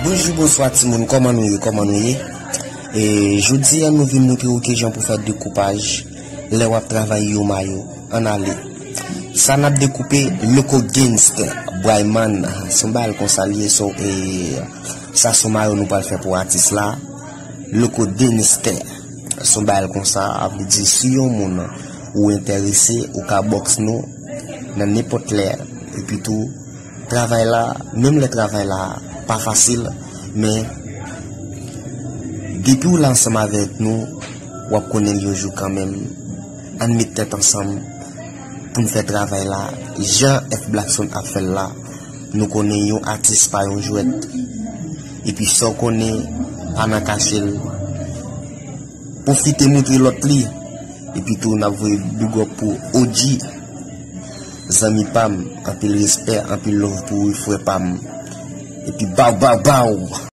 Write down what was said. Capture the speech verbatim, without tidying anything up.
Bonjou, bonswa timoun, kòman nou ye, kòman nou ye? E, jodi a nou vin montre w kijan pou fè dekoupaj lè w ap travay yon mayo. Ann ale. Sa n ap dekoupe, Loco Gangster, Brayman, se yon bagay konsa l ye, so, e, sa se yon mayo nou pral fè pou atis la. Loco Gangster, se yon bagay konsa, a vle di si yon moun ou enterese, ou ka bòks nou nan nenpòt lè. Epi tou, travay la, menm lè travay la pa fasil, men depi w la ansanm avèk nou, w ap konnen l yon jou kanmenm. Ann met tèt ansanm pou n fè travay la jan F Blackson ap fè l la. Nou konnen yon atis pa yon jwèt. Epi sa w konnen, pa nan kache l. Pwofite montre lòt li. Epi tou, n ap voye big up pou O G. Zanmi pa m, anpil respè, anpil love pou ou, frè pa m. Epi baw, baw, baw!